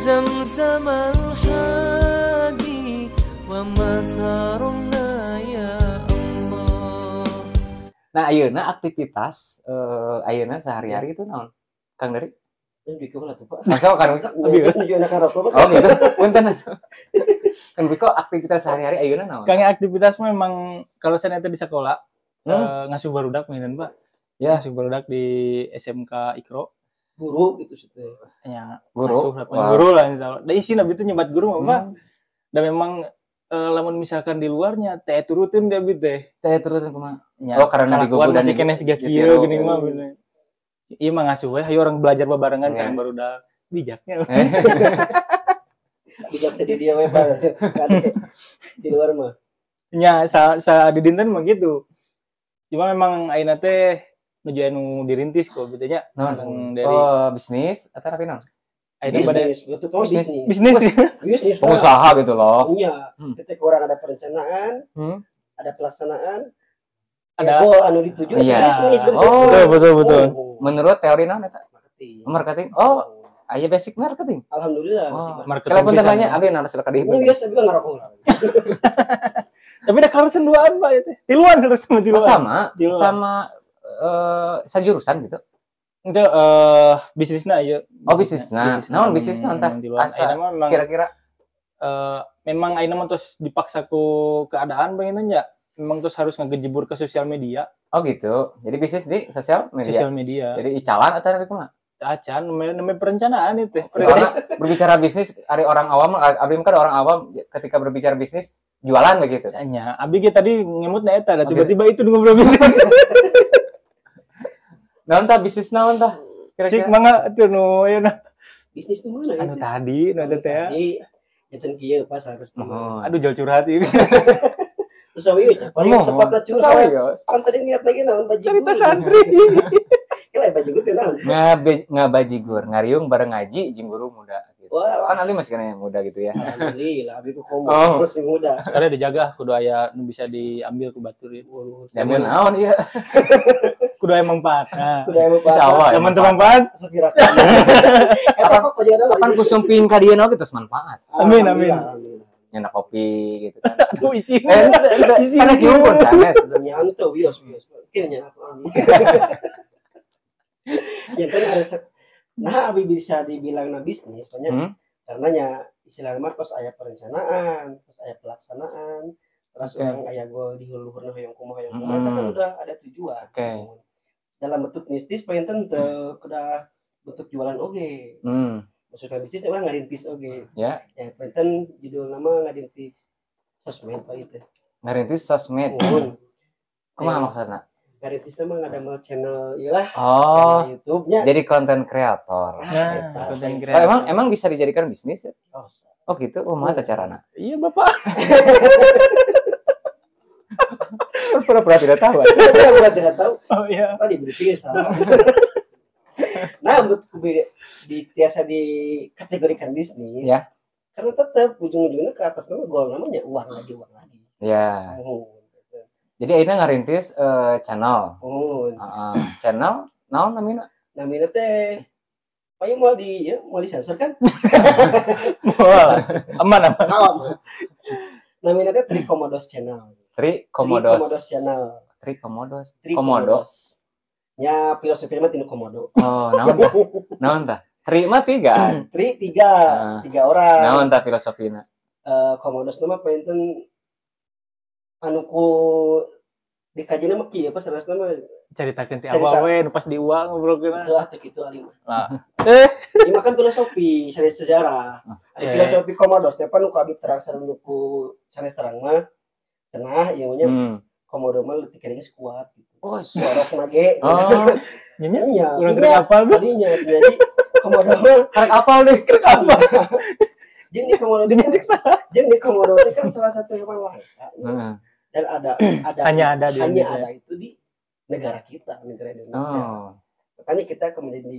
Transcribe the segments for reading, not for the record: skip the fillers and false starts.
زمزم الحادي وما ترمنا يا الله. Nah, ayeuna aktivitas ayeuna sehari-hari itu naon? Kang Dari? Ini lah tuh, Pak. Masa Kang Wiko? Ini anak rokok. Oh gitu. Punten atuh. Kang Wiko aktivitas sehari-hari ayeuna naon? Kang, aktivitas memang kalau saya nanti di sekolah ngasuh barudak mungkin, Pak. Ya. Ngasuh barudak di SMK Ikro. Guru gitu sih. Ya, Guru. ngasuh lah, Wah. Guru lah insya Allah. Da isin abi teh nyebat guru mah, Pak. Dan memang lamun misalkan di luarnya teh turutin deh abi teh. Teh turutin kumaha? Ya, Oh, karena kalakuan digugu dan masih keneh siga kieu ditiru. Geuning mah bener. Iya mah ngasuh we, hayu orang belajar babarengan Iya. sareng barudak. Bijaknya. Bijak tadi dia we, Pak. Kade di luar mah. Nya sa sa di dinten mah gitu. Cuma memang ayeuna teh nuju anu dirintis kok gitu nya. Naon? Memang dari Oh, bisnis atau apa naon? Ayeuna bade Bisnis, betul mah Bisnis. bisnis. Bisnis. Bisnis. Pak. Pengusaha gitu loh. Iya, ketika orang ada perencanaan, ada pelaksanaan, Ada- ada goal anu dituju, Iya. bisnis betul. Oh. Betul betul betul. Oh, Menurut teori naon eta? marketing. Marketing. Oh, aya basic marketing. Alhamdulillah Oh. masih marketing. Marketing Kalau punten pisan. nanya, abi naon ka Ini biasa juga ngerokok lah. Tapi dah kaleresan duaan, Pak, itu. Tiluan terus sama Oh, tiluan. sama, Tiluan. sama sajurusan gitu. Itu bisnisna ieu. Oh, bisnisna. Naon bisnisna entah? Tiluan. Asa Ayeuna mah memang kira-kira memang ayeuna mah terus dipaksa ku keadaan pengen nya. Memang terus harus ngegejebur ke sosial media. Oh gitu. Jadi bisnis di sosial media. Sosial media. Jadi icalan atau apa kumaha? Acan namanya, namanya perencanaan itu. Soalnya berbicara bisnis ari orang awam, abi kan orang awam ketika berbicara bisnis jualan begitu. Nya, abi ge tadi ngemut na eta, da Oh, tiba-tiba itu ngobrol bisnis. Naon tah bisnis naon tah? Cik Kira-kira. mangga atuh nu ayeuna. Bisnis nu mana Anu itu? tadi nu eta teh. ya. Tadi enten kieu pas harus. Mohon. Aduh jauh curhat ieu. Terus awi paling Mohon. sempat curhat. Serius. Kan tadi niat lagi naon bajigur. Cerita santri. Kira bajigur teh naon? Ngabajigur, ngariung bareng ngaji jeung guru muda gitu. Wah, Kan abi masih kena yang muda gitu ya. alhamdulillah abi ku komo Oh. masih muda. Karena dijaga kudu aya nu bisa diambil ku batur ya. Diambil naon ieu? Kudu aya manfaat. Nah, Kudu aya manfaat. Insyaallah. ya, lamun teu manfaat, Sepirakan. Eta kok kudu Kapan kusumping ka dieu oge terus manfaat. Amin, amin. Nyenak kopi gitu kan. Aduh isi. Eh, Isi, sanes isi. nyumpun sanes. Nyanto bios bios. Kira nya aku. Ya kan ada nah abi bisa dibilang na bisnis soalnya karena nya istilahnya mah tos aya perencanaan, terus aya pelaksanaan, terus orang aya goal di luhurna hoyong kumaha eta kan udah ada tujuan. Oke. Dalam bentuk bisnis panginten teu kedah bentuk jualan oge. Maksudnya bisnis orang ngarintis oge. Ya. Ya panginten judul nama ngarintis sosmed Pak itu. Ngarintis sosmed. Muhun. Kumaha Ya. maksudna? Ngarintis nama ngadamel channel ieu lah, Oh, channel YouTube-nya. jadi konten kreator. Nah, Eta. konten Oh, kreator. emang emang bisa dijadikan bisnis ya? Oh, Oh gitu. Oh, mah teh carana. Iya, Bapak. Pura-pura tidak tahu. pura-pura tidak tahu. Oh iya. Tadi briefingnya salah. Nah, bentuk di biasa dikategorikan bisnis. Ya. Karena tetap ujung-ujungnya ke atas nama goal namanya uang lagi, uang lagi. Ya. Oh, Jadi akhirnya ngarintis channel. oh. Heeh. Channel naon namina? Namanya teh paling mau di ya, mau disensor kan? Wah, aman aman. Awam. Namanya teh Tri Komodos Channel. Tri Tri Komodos. Komodos Channel. Tri Komodos. Tri Komodo. Komodos. Ya, filosofi mah tinu komodo. Oh, naon tah? Naon tah? Tri mah tiga. Tri tiga, Ah. tiga orang. Naon tah filosofina? Komodos nama painten anu ku dikajina mah kieu apa sanesna mah Caritakeun ti Cerita. awal we nu pas di uang ngobrolkeun. teu ah teu kitu ali mah. Lah. Eh, Ini mah kan filosofi sanes sejarah. Ari Eh. filosofi komodos teh pan nu ku abi terang sareng nu ku sanes terang mah cenah ieu nya komodo mah leutik geus kuat gitu. Oh, Sorok nage. Oh, nya nya Iya, urang keur apal tadinya jadi komodo mah karek apal deh. Apa? jeung di komodo Dengan cek saha? jeung di komodo teh kan salah satu hewan langka Heeh. dan ada Hanya ada di hanya Indonesia. ada itu di negara kita, negara Indonesia. Oh. Makanya kita menjadi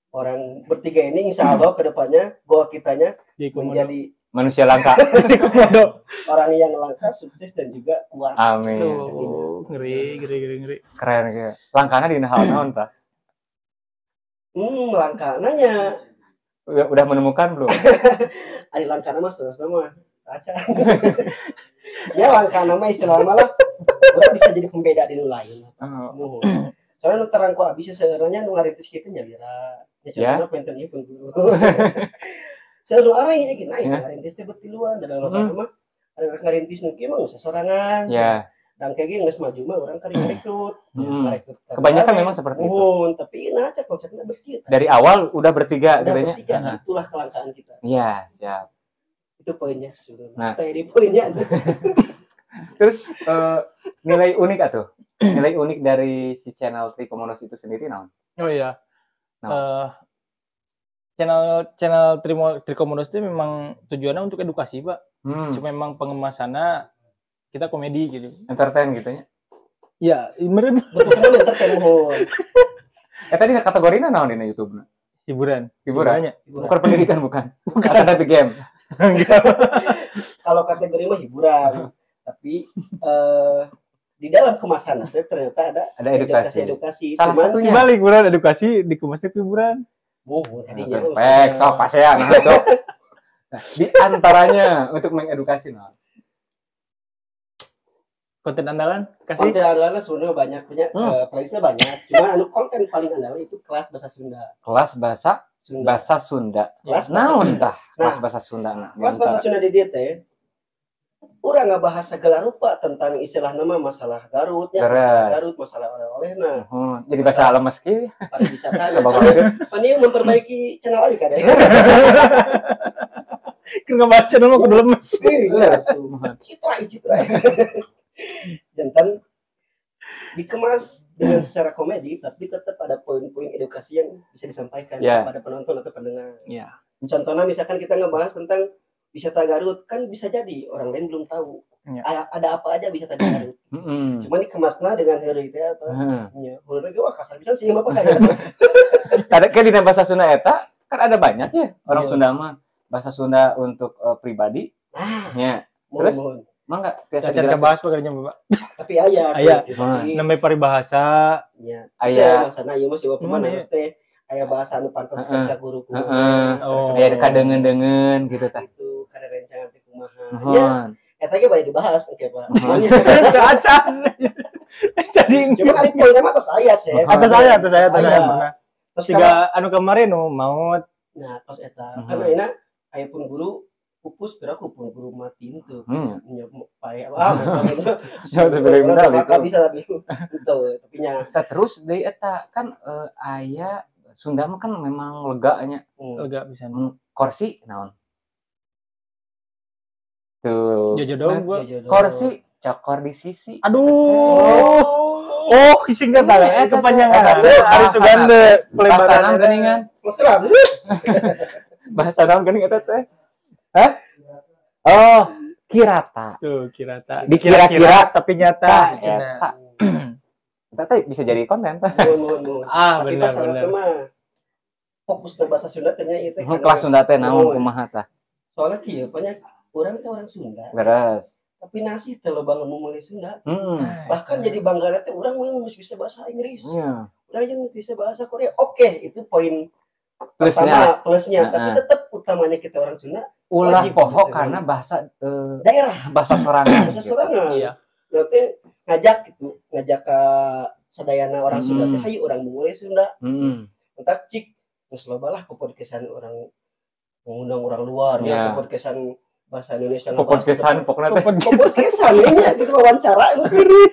orang bertiga ini insya Allah kedepannya goal kitanya Di komodo. menjadi Manusia langka. Di komodo. orang yang langka, sukses dan juga kuat. Amin. Aduh, ngeri ngeri ngeri ngeri. Keren gitu. Langkana dina hal naon tah? Langka nanya. Udah menemukan belum? Ari langkana mah saudara mah acan. Ya langkana mah istilah malah urang bisa jadi pembeda di nu lain. Oh. Muhun. Soalnya nu terang ku abi seseureunya nu ngarintis kitu nya lira. Ya contohna penten ieu pun guru. Seueur nu areng ge naik ngarintis teh betiluan da loba mah ari rek ngarintis nu kieu mah geus sorangan. Ya. Dan kayaknya geus maju mah urang kari ngarekrut. Ngarekrut. Kebanyakan memang seperti itu. Muhun, tapi nah cek konsepnya begitu. Dari awal udah bertiga udah gitu nya. Bertiga, itulah kelangkaan kita. Iya, siap. Itu poinnya sebenarnya. Nah. Tadi poinnya. Terus nilai unik atuh. Nilai unik dari si channel Trikomodos itu sendiri naon? Oh iya. Naon? Channel Trikomodos itu memang tujuannya untuk edukasi, Pak. Cuma memang pengemasannya kita komedi gitu. Entertain gitu nya. Ya, meureun. Bentuknya entertain mohon. Tadi kategorinya naon dina YouTube-na? Hiburan. Hiburan. Hiburannya. Bukan pendidikan, bukan. Bukan tapi game. Kalau kategori mah hiburan, tapi di dalam kemasan itu ternyata ada edukasi. Salah cuman satunya. Dibalik hiburan edukasi dikemasnya hiburan. Oh, tadinya. Pek, sok pasean nah, itu. Nah, di antaranya untuk mengedukasi nah. Konten andalan kasih. Konten andalan sebenarnya banyak punya playlistnya banyak. Cuma anu konten paling andalan itu kelas bahasa Sunda. Kelas bahasa Sunda. Bahasa Sunda. Kelas bahasa Naon Sunda. Tah? Kelas bahasa Sunda nah. Kelas bahasa Sunda di dieu teh urang ngabahas segala rupa tentang istilah nama masalah Garut ya, masalah Garut, masalah oleh-olehna. Jadi bahasa lemes kieu. Pariwisata. Pan ieu memperbaiki channel abi kada. Keur ngebahas channel mah kudu lemes. Citra. Jantan dikemas dengan secara komedi tapi tetap ada poin-poin edukasi yang bisa disampaikan kepada penonton atau pendengar. Yeah. Contohnya misalkan kita ngebahas tentang wisata Garut, kan bisa jadi orang lain belum tahu. Ada apa aja wisata di Garut. Cuman dikemasnya dengan heureuy teh apa? Nya, heureuy ge wah kasar pisan sih Bapak kayak gitu. Ada kan di bahasa Sunda eta kan ada banyak ya orang Sunda mah bahasa Sunda untuk pribadi. Ya. Terus mangga tiasa dijelasin. Bahas pakarnya Bapak. Tapi aya. Aya. Namanya paribahasa. Nya. Aya. Maksana ieu mah si Bapak mana teh aya bahasa anu pantes ka guru kumaha. Aya kadeungeun-deungeun gitu tah. Itu kada rencangan teh kumaha. Ya. Eta ge bade dibahas engke Pak. Teu acan. Tadi cuma ari poinna mah tos aya, Cep. Atas saya pernah. Terus tiga anu kemarin nu maut. Nah, tos eta. Kan ayeuna aya pun guru pupus piraku pun guru mati itu. Nya pae ah. Ya teu bisa lebih. Itu tapi nya. Terus deui eta kan aya Sunda mah kan memang lega nya. Lega pisan. Korsi naon? Tuh. Jojodoh gua. Korsi cokor di sisi. Aduh. Oh, singkatan kepanjangan. Ari Suganda pelebaran. Bahasa naon geuningan? Masalah. Bahasa naon geuning eta teh? Hah? Oh, kirata. Tuh, kirata. Dikira-kira tapi nyata. Eta. Eta teh bisa jadi konten. Mohon. Ah, tapi benar, benar. Mah fokus ke bahasa Sunda teh nya ieu teh. Kelas Sunda teh naon kumaha tah? Soalnya kieu banyak urang teh orang Sunda. Beres. Tapi nasi teh loba ngomong Sunda. Bahkan jadi bangga teh urang geus bisa bahasa Inggris. Urang jeung bisa bahasa Korea. Oke, itu poin plusnya, plusnya. Tapi tetap utamanya kita orang Sunda ulah poho karena bahasa daerah, bahasa sorangan. Bahasa sorangan. Iya. Berarti ngajak gitu, ngajak ke sadayana orang Sunda teh hayu urang mulai Sunda. Entak cik geus loba lah podcastan orang mengundang orang luar, ya podcastan bahasa Indonesia, podcastan pokoknya teh podcastan nya gitu wawancara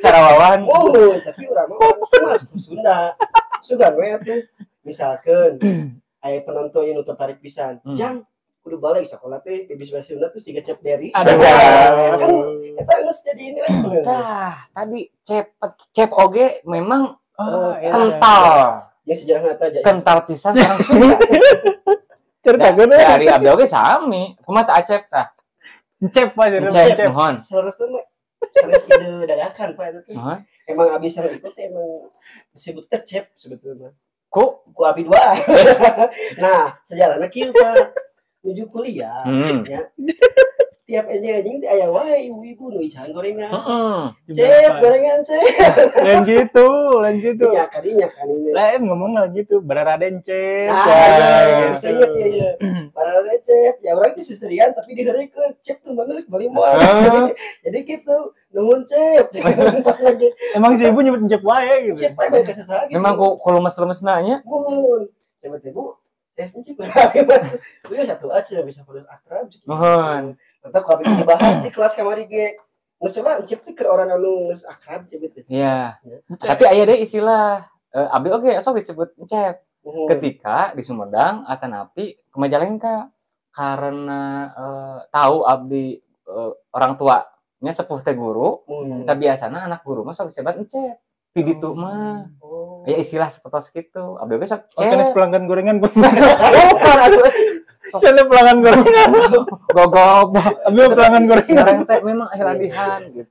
cara wawan. Oh, tapi urang mah masuk Sunda. Sugan we atuh. Misalkeun aya penonton yang tertarik pisan. Jang kudu balik sekolah teh bibis bahasa Sunda tuh siga Cep Deri. Aduh. Kan eta geus jadi ini lah. Tah, tadi Cep oge memang kental. Ya sejarahna teh kental pisan orang Sunda. Cerita gue dari abdi oge sami. Kumaha teh Acep tah? Cep Pak, Cep mohon. Sanes mah sanes ide dadakan Pak eta teh. Emang abis yang ikut emang disebut teh Cep sebetulnya. Ku abi dua. Nah, sejarahna kieu Pak. Menuju kuliah ya. Tiap anjing-anjing teh aya wae ibu-ibu nu icahan gorengan. Cep gorengan cep. Lain gitu, lain gitu. Nya kadinya kan ini. Lain ngomong lah gitu, bararaden cep. Nah, bisa inget ya ya. Bararaden cep. Ya urang teh seserian tapi diheureukeun cep tuh mana bali moal. Jadi gitu, nuhun cep. Emang si ibu nyebut cep wae gitu. Cep wae balik ka saha. Memang ku lemes-lemesna nya. Muhun. Cep teh Bu. Tes cep. Ieu satu aja bisa kudu akrab. Muhun. Mantap kalau dibahas di kelas kamari ge. Geus lah encep teh keur orang anu geus akrab cep teh. Iya. Tapi aya deui istilah abdi oge sok disebut encep. Ketika di Sumedang atanapi ke Majalengka karena tahu abdi orang tuanya sepuh teh guru, kita biasana anak guru mah sok disebut encep. Di ditu mah. Ya istilah seperti gitu. Abdi oge sok cep. Sanes pelanggan gorengan pun. Bukan atuh. Sanes pelanggan gorengan. Gogop. Abdi pelanggan gorengan. Sekarang teh memang akhir-akhiran gitu.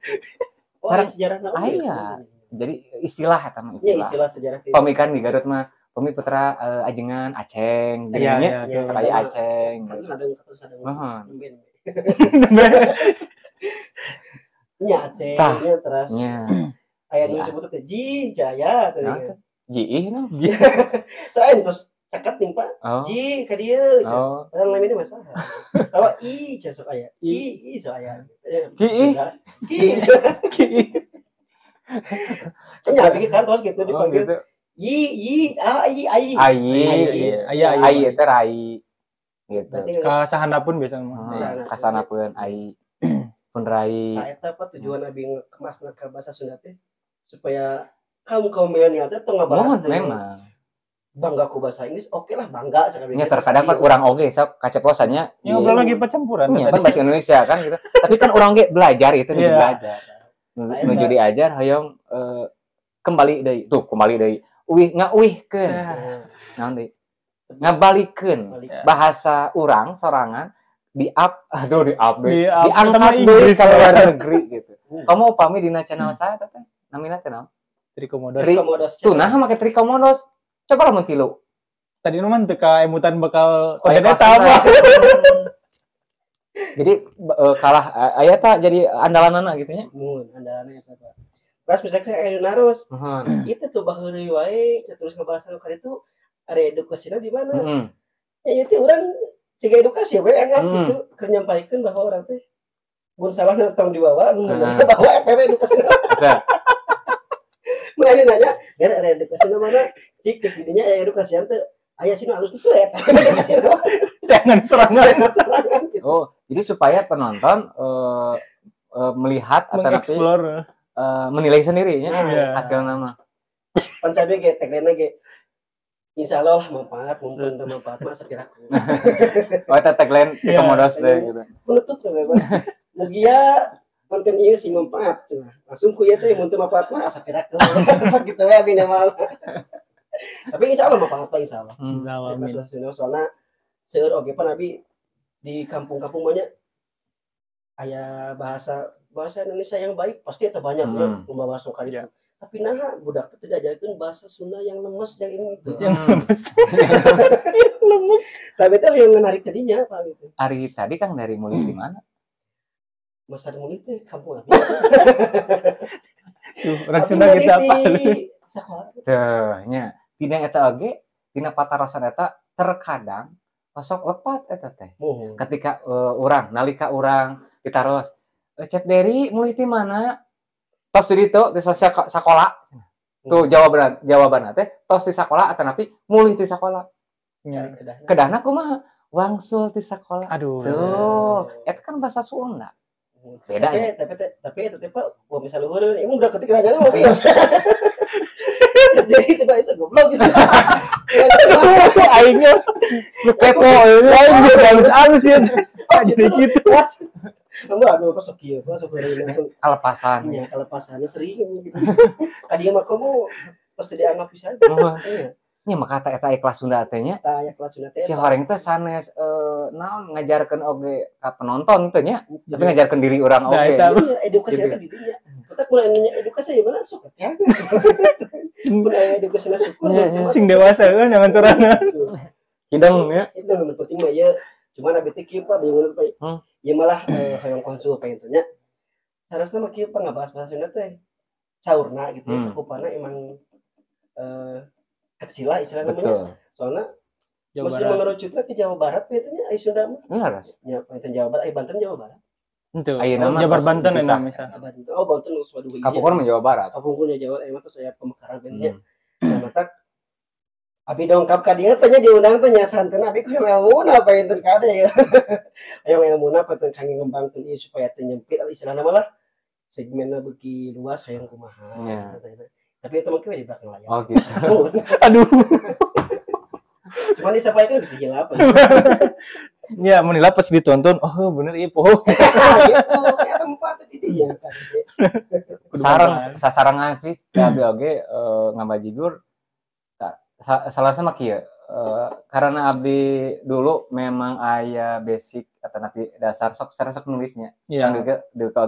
Oh, sejarahna. Aya. Jadi istilah eta mah istilah. Iya, istilah sejarah. Pamikan di Garut mah pami putra ajengan Aceng gitu nya. Sok aya Aceng. Heeh. Nya Aceng nya terus. Aya nu disebut teh Ji Jaya teh. Ji ih no. Soalnya terus caket nih Pak. Ji ka dieu. Orang lain ini masalah. Tawa i sok aya. Ki i sok aya. Ki i. Ki. Ki. Nya abi kan terus gitu dipanggil. Yi yi a i ai. Ai. Ai ai teh rai. Gitu. Ka sahanapun biasa mah. Ka sahanapun ai. Pun rai. Nah, eta apa tujuan abi ngemasna ka bahasa Sunda teh supaya kaum-kaum milenial teh tong ngabahas teh. Memang. Bangga ku bahasa Inggris, oke lah bangga cakap nya terkadang kan urang oge sok kaceplosannya ya ngobrol lagi pecampuran tadi. Kan bahasa Indonesia kan gitu. Tapi kan urang ge belajar itu nuju belajar. Nuju diajar hoyong kembali deui. Tuh kembali deui. Uih ngauihkeun. Naon deui? Ngabalikeun bahasa urang sorangan di up aduh di up deui. Diangkat deui ka luar negeri gitu. Kamu upami dina channel saya teh namina teh naon? Trikomodos. Tuh nah make Trikomodos. Coba lamun tilu. Tadi nu mah teu ka emutan bakal konten eta apa. Jadi kalah aya ta jadi andalanana gitu nya. Mun andalanna eta Pak. Terus misalkan aya nu naros. Itu tuh baheureuy wae terus ngebahas anu ka ditu ari edukasina di mana? Ya ieu teh urang siga edukasi we angkat gitu keur nyampaikeun bahwa urang teh mun salahna tong dibawa mun bawa eta we edukasina. Mun aya nanya, "Ger aya edukasina mana?" Cik cik didinya aya edukasian teh aya sinu alus teu eta. Jangan serangan. Oh, jadi supaya penonton melihat atau mengeksplor menilai sendiri nya hasil nama. Pan cabe ge tagline ge insyaallah lah manfaat, mumpun teu manfaat mah sapiraku. Oh, eta tagline Trikomodos teh gitu. Penutup teh Pak. Mugia konten ieu sing manfaat cenah. Langsung ku ieu teh mun teu manfaat mah asa piraku. Sok kitu we abi mah. Tapi insyaallah manfaat Pak insyaallah. Insyaallah. Amin. Soalna seueur oge pan abi di kampung-kampung banyak aya bahasa Indonesia yang baik pasti eta banyak ya pembahas sok itu. Tapi nah budak teh diajarkeun bahasa Sunda yang lemes yang ini gitu. Yang lemes. Yang lemes. Tapi itu yang menarik tadinya Pak gitu. Ari tadi Kang dari mulai di mana? Masa mulai teh kampung abi. Tuh, orang Sunda kita apa? Sekolah. Tuh, nya. Dina eta oge, dina patarosan eta terkadang osok lepat eta teh. Ketika urang nalika urang ditaros, "Cep Deri mulai di mana?" Tos di ditu di sakola. Tuh jawaban teh tos di sakola atanapi mulih di sakola. Kedahna kumaha? Wangsul di sakola. Aduh. Tuh, eta kan bahasa Sunda. Beda ya. Tapi eta teh Pak, gua misal luhur, emang udah ketika nanya mau piye. Jadi itu Pak iso goblok gitu. Aduh, aingnya lu kepo aing halus-halus ya. Jadi gitu. Enggak, aduh, apa sok ieu, Pak, sok langsung kalepasan. Iya, kalepasannya sering gitu. Tadi mah kamu pasti dianggap pisan. Iya. Nya maka eta ikhlas Sunda teh nya. Tah ikhlas Sunda teh. Si horeng teh sanes naon ngajarkeun oge ka penonton teh nya, tapi ngajarkeun diri urang oge. Iya, edukasi eta di dinya. Kita mulai nanya edukasi gimana sok ya. Mulai edukasi syukur. Sing dewasa kan jangan sorangan. Hidung ya. Hidung penting mah ya. Cuman abi teh kieu Pak, bingung Pak. Ieu malah hoyong konsul pengen tanya. Sarasna mah kieu pangabahas bahasa Sunda teh. Saurna gitu ya, cakupanna emang kecil lah istilahnya namanya. Soalnya Jawa masih Barat. Mengerucutna ke Jawa Barat pengennya ai Sunda mah. Leres. Ya, pengen Jawa Barat, ai Banten Jawa Barat. Itu. Ayeuna mah Jabar tos Banten dipisah. enak misal. Ah, Banten. Oh, Banten geus waduh ieu. Kapungkur mah Jawa Barat. Kapungkurnya Jawa emang terus aya pemekaran pengennya. Nah, matak abi dongkap ka dieu teh nya diundang teh nya santen abi ku hoyong ilmuna panginten kade ya. Hoyong ilmuna panginten kangge ngembangkeun ieu supaya teu nyempit atau istilahna mah lah segmenna beuki luas hoyong kumaha. Iya. Tapi itu mungkin di belakang layar. Oh gitu. Aduh. Cuman disampaikan bisa hilap. Ya, mun pas ditonton, oh bener ieu poho. Gitu. Ya tempat di dinya. Sareng sasarangan sih abi oge ngabajigur salah sama kieu karena abdi dulu memang aya basic atau napi dasar sok resep nulisnya. Iya. Kan juga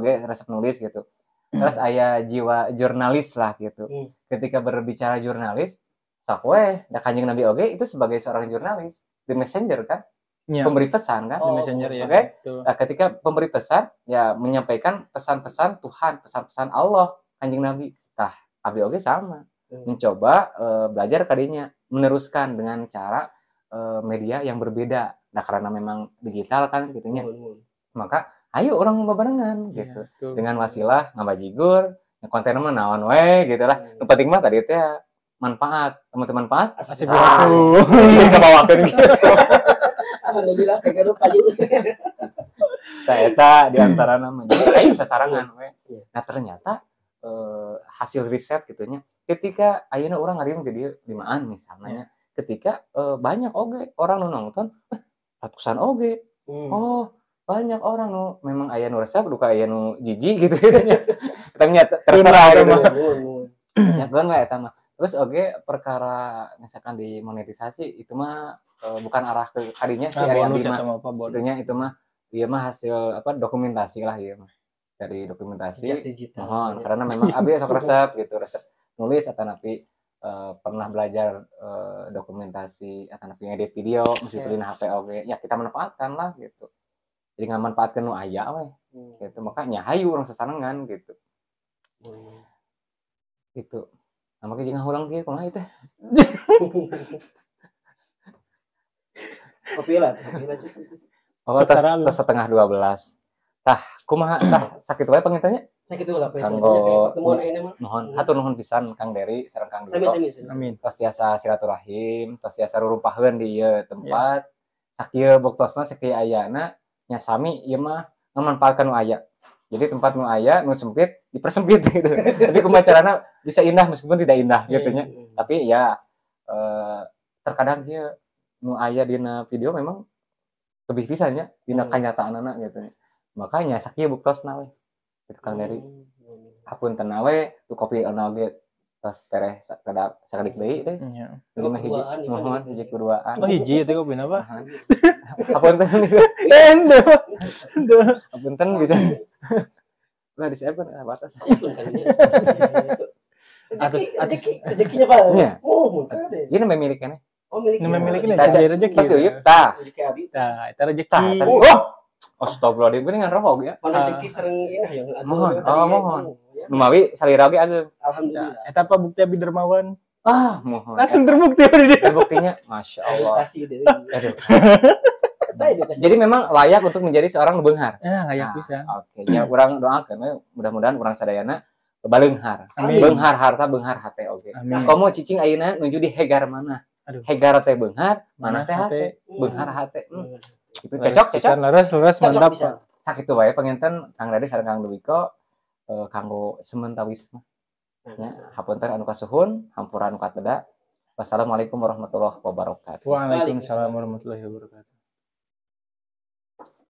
oge resep nulis gitu. Terus aya jiwa jurnalis lah gitu. Ketika berbicara jurnalis, sok weh, da Kanjeng Nabi oge itu sebagai seorang jurnalis di messenger kan, ya. Pemberi pesan kan. Di messenger ya. Oke. Betul. Nah, ketika pemberi pesan ya menyampaikan pesan-pesan Tuhan, pesan-pesan Allah, Kanjeng Nabi. Tah, abdi oge sama. Mencoba belajar kadinya, meneruskan dengan cara media yang berbeda. Nah, karena memang digital kan gitunya. Maka ayo orang bebarengan gitu. Ya, betul. Dengan wasilah ngabajigur, konten mah naon we gitu lah. Nu penting mah tadi teh manfaat, teman-teman manfaat. Asik aku. Kebawakeun gitu. Alhamdulillah kagak payu. Tah eta di antarana mah. Jadi ayo sasarangan we. Nah, ternyata hasil riset gitunya ketika ayeuna urang ngariung ke dieu limaan misalnya, ketika banyak oge orang nu nonton, ratusan oge. Oh, banyak orang nu memang aya nu resep duka aya nu jijik gitu gitu nya. Tapi nya terserah gitu. Ya keun we eta mah. Terus oge perkara misalkan dimonetisasi itu mah bukan arah ke kadinya sih Nah, ari bonus abdi mah. atau apa bonus. Itunya itu mah ieu mah hasil apa dokumentasi lah ieu mah. Dari dokumentasi. Jejak digital. Mohon karena memang abdi sok resep gitu, resep nulis atau napi pernah belajar dokumentasi atau napi ngedit video meskipun dina HP oge ya kita manfaatkan lah gitu. Jadi ngamanfaatkeun nu aya we gitu. Makanya hayu urang sasarengan gitu. Gitu. Nah, makanya jangan ulang kieu kumaha ieu teh. Kopi lah, kopi lah. Oh, tas 11:30. Tah, kumaha tah sakit wae pangintanya? Sakit lah kanggo pertemuan ayeuna mah. Nuhun, hatur nuhun pisan Kang Dery sareng Kang Dito. Sami sami. Amin. Tos tiasa silaturahim, tos tiasa rurumpaheun di ieu tempat. Sakieu buktosna sakieu ayana nya sami ieu mah ngamanfaatkeun nu aya. Jadi tempat nu aya nu sempit dipersempit gitu. Tapi kumaha carana bisa indah meskipun tidak indah gitu nya. Tapi ya terkadang ieu nu aya dina video memang lebih pisan nya dina kanyataanana gitu nya. Makanya sakieu buktosna we. Gitu Kang Dery. Hapunten we tu kopi ono oge tos tereh sakedik deui teh. Iya. Hiji nuhun hiji keduaan. Oh hiji teh kopi apa? Hapunten. Endo. Hapunten bisa. Nah, disiapkan batas. Rezekinya Pak. Oh, mun kade. Ieu nembe milik keneh. Oh, milik. Nembe milik keneh rezeki. Pas ieu tah. Rezeki abi. Tah, eta rezeki. Oh. Astagfirullahaladzim, geuning ngarokok ya. Mun rezeki sareng ini hayang ageung. Mohon, oh mohon. Numawi salira oge ageung. Alhamdulillah. Eta apa bukti abi dermawan? Ah, mohon. Langsung terbukti dia. Buktinya, Masya Allah. Edukasi deui. Aduh. Jadi memang layak untuk menjadi seorang beunghar. Ya, layak bisa. Oke, ya urang doakeun we mudah-mudahan urang sadayana baleunghar. Amin. Beunghar harta, beunghar hate oge. Amin. Komo cicing ayeuna nuju di hegar mana? Aduh. Hegar teh beunghar, mana teh hate? Beunghar hate. Itu cocok, cocok. Leres, leres, mantap. Sakitu wae panginten Kang Dery sareng Kang Dwiko kanggo sementawis mah. Ya, hapunten anu kasuhun, hampura anu kateda. Wassalamualaikum warahmatullahi wabarakatuh. Waalaikumsalam warahmatullahi wabarakatuh.